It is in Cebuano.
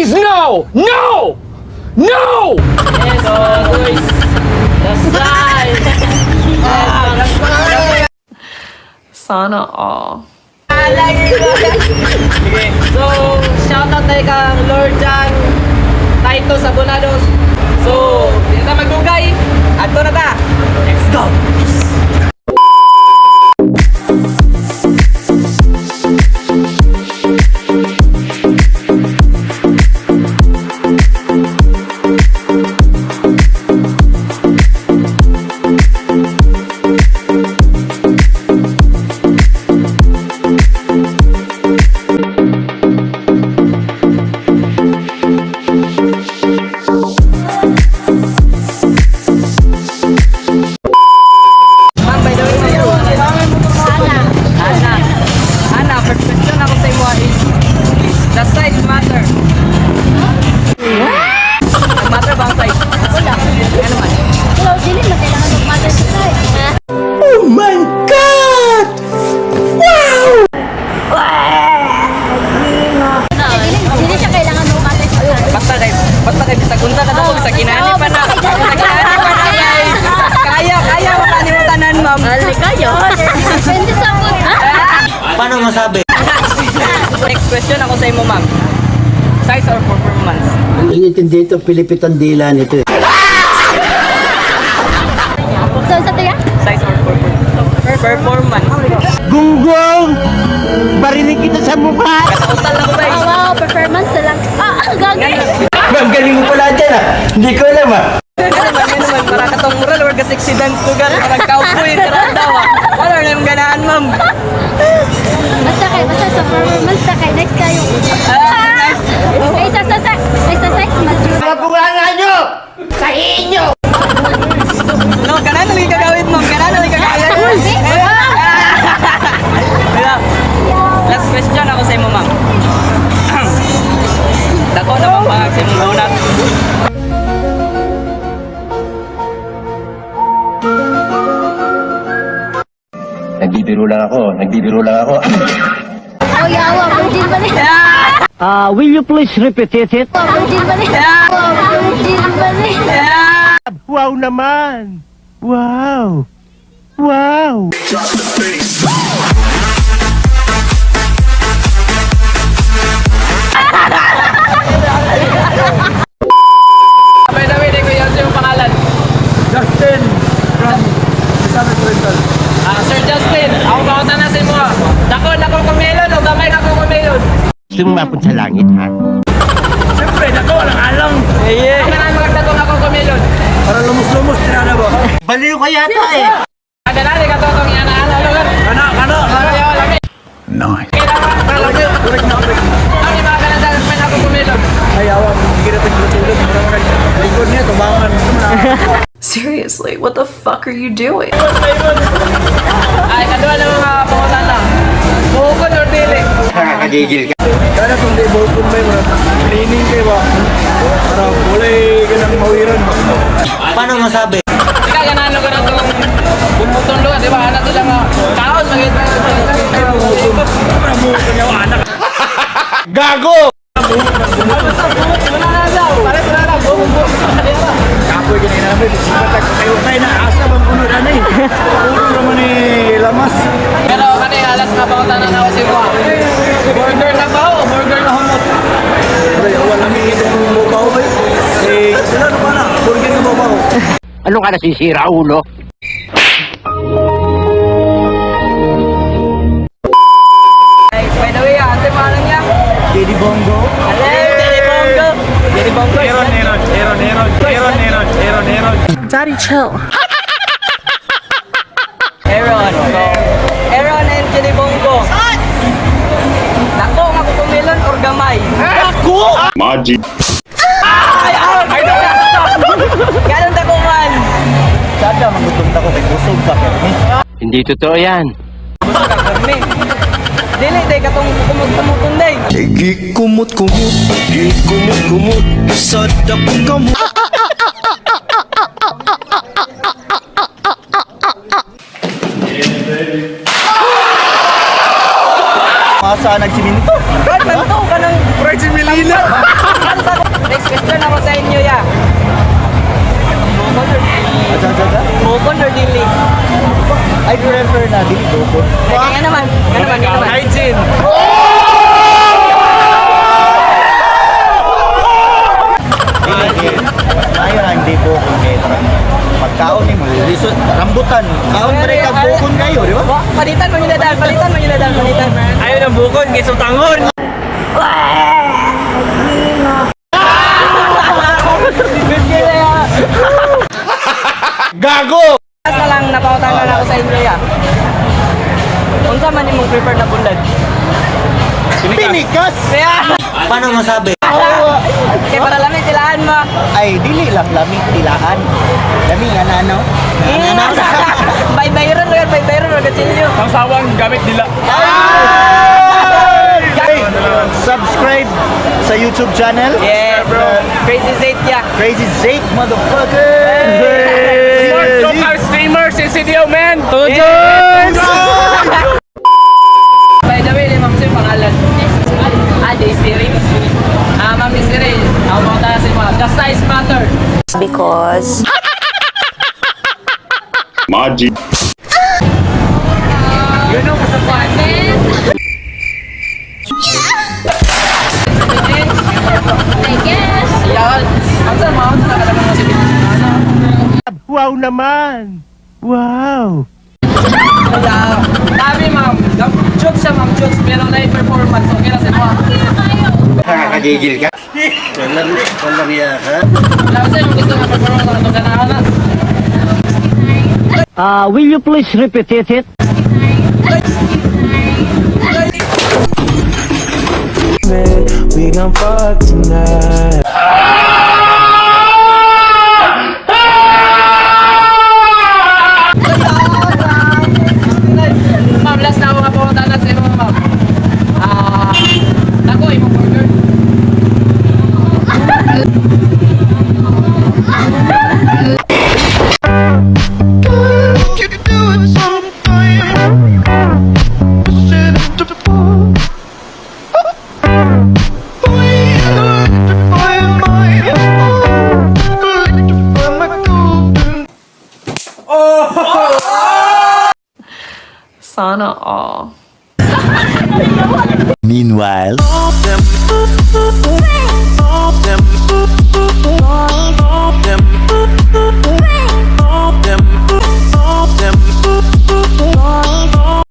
Please, no! No! No! Yes, oh, guys. The size. Sana all. Sige. So, shoutout tayo kang Lord John Titus Abonados. So, di na ta magdugay. Adto na ta. Let's go. Ma'am, by the way, ma'am. Ana. Ana. Ana, first question ako sa imo is, the size matter? Matter ba ang size? Wala. Ano man? Well, dili man kailangan mag-matter sa size. Kaya dili, dili siya kailangan mag-matter sa size. Basta kay bisag unsa ka dako, bisag inani pa na. Bisag inani pa na, guys. Kaya, kaya makalimutan, ma'am. Kayo? Depende sa mood. Paano masabi? Next question ako sa imo, ma'am. Size or performance? Ang inintindi ito, pilipitan dila nito eh. So, sa tuya? Size or performance? Performance. Gunggong! Barinig kita sa mukha! Kasautan lang ba? Oh, wow, performance na lang. Ah, ang gagawin. Ang galing mo pala dyan ah! Hindi ko alam ah! Ano man, para katong mural or ka sexy dance lugar, parang cowboy, tara daw ah. Wala na yung ganaan, ma'am. Basta kay, basta sa performance na kay. Next kayo. Ah, nice. Ay, sa size, mature. No, kanan na lang gagawin, ma'am. Kanan na lang gagawin. Wala. Last question ako sa imo, ma'am. Dako na bang pangag sa imong donut? Nagbibiro lang ako, nagbibiro lang ako. Oh, yawa, virgin ba niya? Will you please repeat it? Oh, virgin ba niya? Oh, virgin ba niya? Wow naman! Wow! Wow! By the way, di ko yan yung pangalan. Justin from Islamic Rental. Ah, Sir Justin, ako ba na sa imo? Ah. Dako na ko kumelon o gamay na ko kumelon. Gusto mo mapunta sa langit ha? Siyempre, dako, walang alam. Yeah. Ang kanan mga dako na ko kumelon. Para lumos-lumos, tinana ba? Baliw ka yata eh! Kadanani ka totong yan ana lugar. Kana, kana, kana. Nice. Correct na, correct. Ang mga kanan sa may ako kumelon. Ay, awa, hindi na tagtulog. Mura mo nag-likod niya, tubangan. Gusto mo na. Seriously, what the fuck are you doing? Ay, kadua na mga pangutana. Bukod or dili? Nakakagigil ka. Kana kung di bukod may mura. Cleaning kayo ba? Para walay ganang mawiran ba? Paano masabi? Ikaw ganahan ko na itong bumutong lugar, di ba? Ano sila nga, kaon, magiging Ay, bukod. Para bukod niya, anak. Gago! Wala na daw, pare wala na, buong buong. Kapoy ganyan namin. Sipat kayo tayo na asa bang uno na eh. Uno naman ni Lamas. Pero kani alas nga pangutana na ako si Juan. Burger na ba o burger na humot? Ay, wala namin itong bukaw ba? Eh, sila ano pa na? Burger ng bukaw. Ano ka nasisira, ulo? Ay, by the way, ate, pangalan niya? Jelly Bongo. Hello, Jelly Bongo. Jelly Bongo. Aaron, Aaron, Aaron, Aaron, Aaron, Aaron, Aaron, Aaron. Daddy, chill. Aaron. So, Aaron and Jelly Bongo. Dako nga kukumilon or gamay? Maji. Ay, ay, ay, Ganon dako man. Sada, magutom na ko kay busog pa kami. Hindi totoo yan. Busog ka kami. Dili day katong kumot-kumot day. Gikumot-kumot, gikumot-kumot, sa dakong kamot. Asa nagsiminto. Brad, man to ka ng Brad si Melina. Next question ako sa inyo ya. Bukon or dili? Aja, aja, aja. Bukon or dili? I prefer na dili bukon. Ay, nga naman, nga naman, nga naman. Hygiene. Dili, dili. Maayo na hindi bukon kay parang pagkaon nimo lisod rambutan. Kaon pa rin kag bukon kayo, di ba? Palitan mo yun na dal, palitan mo yun na dal, palitan. Ayaw ng bukon, kay sutangon. Gago! Last na lang, napautangan ako sa inyo ya. Unsa man imong prefer na bulag? Pinikas! Kaya, Paano masabi? kay para lamig tilaan mo. Ay, dili lang lami tilaan. Lami nga na ano? Nga na Bye bye ron, bye bye ron, gatsilyo. Ang sawang gamit nila. Hey, subscribe sa YouTube channel. Yes, bro. Crazy Zate ya. Crazy Zake, motherfucker! Smart local streamers in CDO, man! By the way, ma'am, sa'yo pangalan? Ah, Daisy Ray. Ah, ma'am Daisy Ray. Ako mga tayo sa mga. The size matter. Because Maji. You know, sa I guess. Yan. Ang sa mga sa nakalaman mo si Ano? Wow naman! Wow! Sabi ma'am, jokes siya ma'am, jokes. Pero na performance, okay na sa mga. Okay na kayo. Nakakagigil ka? Walang iya ka? Wala ko sa'yo, gusto na performance na itong ganahan na. Will you please repeat it? We gon' fuck tonight. Ma'am, last na ako nga pumunta na sa imo, ma'am. Ah, dako imong burger. Sana all. Meanwhile, Them,